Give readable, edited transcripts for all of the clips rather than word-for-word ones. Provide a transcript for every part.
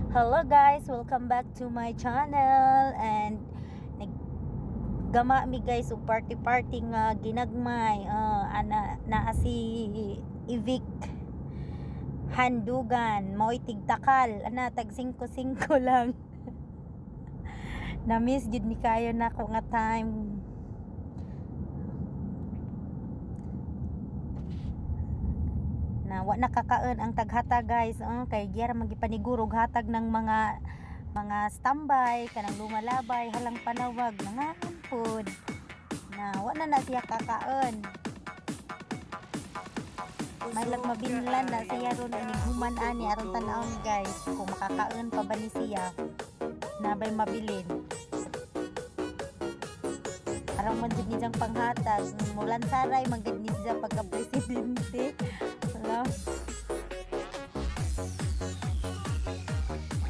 Hello guys, welcome back to my channel and naggama mi, guys, og party party nga ginagmay. Ana naa si Ivik Handugan, maoy tigtakal ana, tag 5-5 lang. Na miss jud ni kayo nako nga time na wa nakakaon ang taghatag, guys. Oh, kay giyara magipaniguro og hatag ng mga standby kanang lumalabay halang panawag mga ampod na wa na na siya kakaon. May lag mabinlan na siya ron inig human ani aron tan-awon, guys, kung makakaon pa ba ni siya na bay mabilin. Aron man jud ni siyang panghatag, mulan saray man gud ni siya pagka presidente. Wala.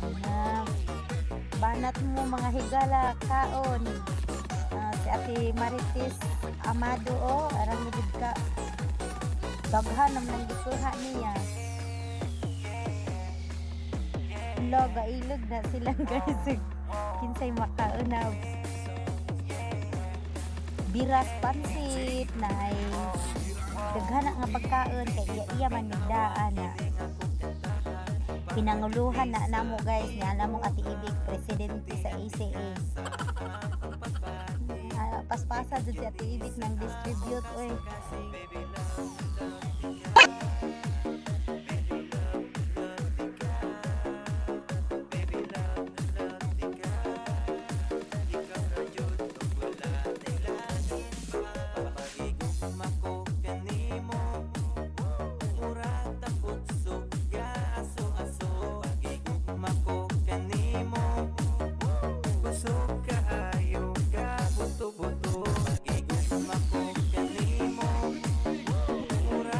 Ana. Banat mo, mga higala, kaon. Ah, si Ate Marites Amado, oh, arang mo jud ka. Daghan naman ang gikuha niya. Lo, gailog na sila, guys. Kinsay makaunab. Biras, pansit, na ay daghan na nga pagkaon kay iya-iya man nigdaan na. Pinanguluhan na namo, guys, niya namong Ate Ibig presidente sa ACA. Ah, paspasa jud si Ate Ibig ng distribute oy. Pagigugma ko kanimo, murag takot aso-aso. Pagigugma ko kanimo, kusog kaayo ka buto-buto. Pagigugma ko kanimo, murag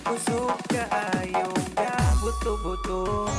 Kusog kaayo nga buto-buto.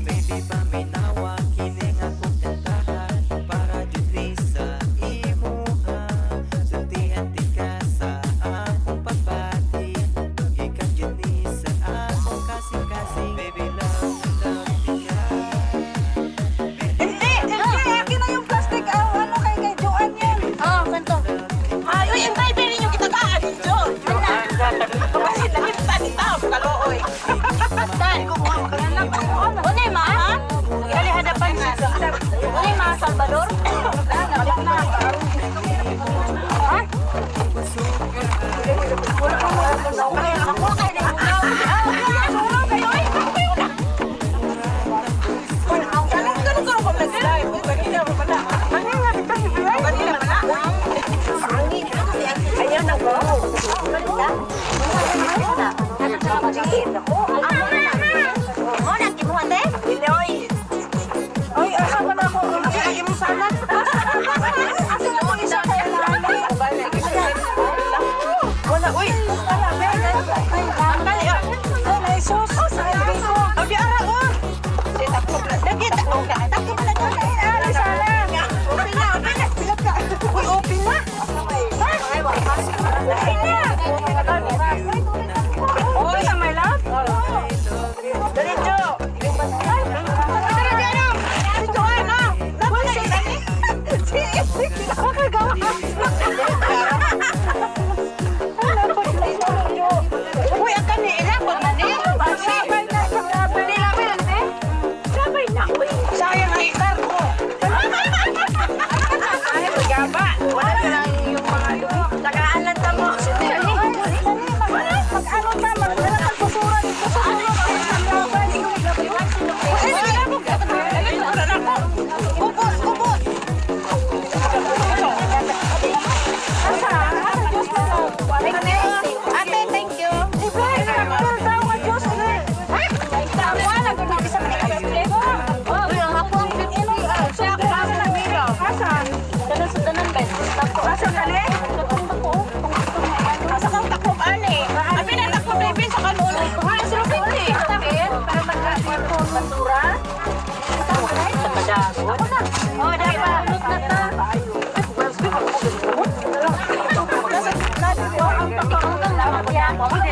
Baby, paminawa kini nga akong kantahan para jud ni sa imuha. Sultian tika sa akong pagbati, gikan jud ni sa akong kasing-kasing. Baby, love, love tika. Hindi! Hindi! Akin na yung plastic. Ah, ano kay Joanne yun. Oh, kanto. Ay, uy, ang baby ninyo kita kaan ninyo. Kasi nakita ni Tao, kalooy. Dan. Unay ma? Dali hadapan siya. Unay ma Salvador? Ha? Ako kay na Mo na kinuha te? Ay, asa man ako? Ay, mo sana. Asa na akong isa kay Lani? Wala, uy. Wala, Ben. Ay, ay, ay, sus. Ay, ko. Ay, di ara, oh. Lagi, takbo na doon. Ay, ari, sana. Open na, open na. Pilot ka. Uy, open na. Ha? Open na. Open na, my love. Dali, Jo. Tara, di ano? Si Joanne, ah. Si Nakagawa. Uy, ang kani, ilapag na ni. Sabay na, sabay na. Sabay na, uy. Sayang ang ikar ko. Ay, gaba. Wala na lang yung mga Tagaan lang tamo. Mag-ano ta, magdala kang basura dito sa ano. Kubot, kubot. Ate, thank you. Oh, dapat.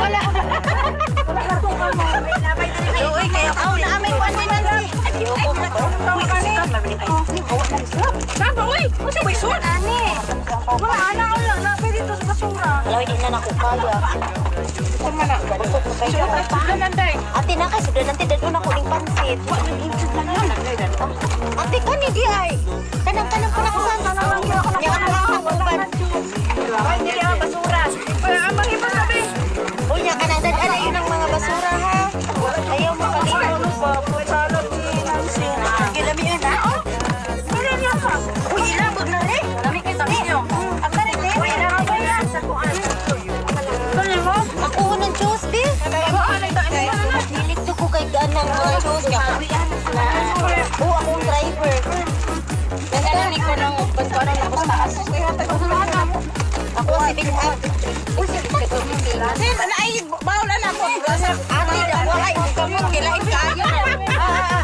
Wala. Uy, kayo. Oh, naamay ko ate Nancy. Wala, ana lang. Napay dito sa basura. Wala, hindi na nako kaya. Ate na kay sudlan ate dadun ako ning pansit. Ate kani di ay. Kanang kanang panaksan. Nya ako ang takuban. Unya kanang dad-an yun ang mga basura ha. Ayaw mo kalimot. Gilami yun ha. Uy, ilabog na rin. Lami kay tabi niyo. Ang karin eh. Uy, ilabog na. Ako ng juice, di. Hilig to ko kay ganang mga juice. Oo, akong driver. Nagdala ko ng basura na ako taas. Ako si Bin Up. Uy, si Ate, wala yung kamot. Kilain kaayo.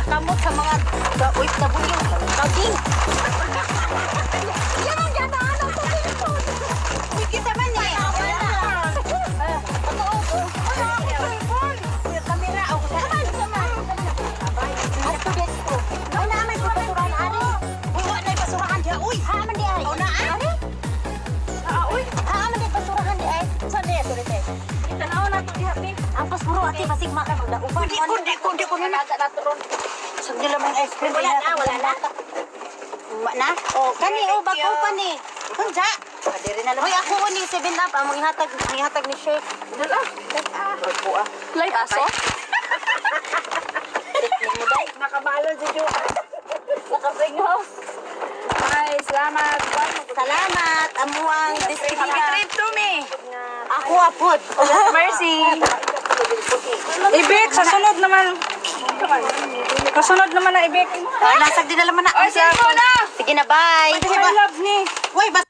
Kamot sa mga OFW. Kaging. Yan ang gata. Uy, kita man eh. Ato desto. Ay na may basurahan ari. Uy, wa na basurahan diha. Uy, ha man di ay. O na ari. Uy, ha man di basurahan di ay. Sa ni ato dito. Ang pasuro ate basig maka magdauban. Kundi, kundi, kundi, kundi. Naga na to ron. Sag nila man ice cream. Wala na, wala na. Wa na? Oh, kani oh, bago pa ni. Unsa? Hoy, ako ni 7 Up among ihatag, ang ihatag ni Chef. Dala. Lay aso? Nakabalon si Ju. Naka-bring house. Ay, salamat. Salamat amo ang Happy despedida. trip to me. Ako apod. Mercy. Ibik, sa sunod naman. Kasunod naman na, Ibik. Wala sag dinala man na. Ay, sige na. Sige na, bye. I love ni. Uy, basta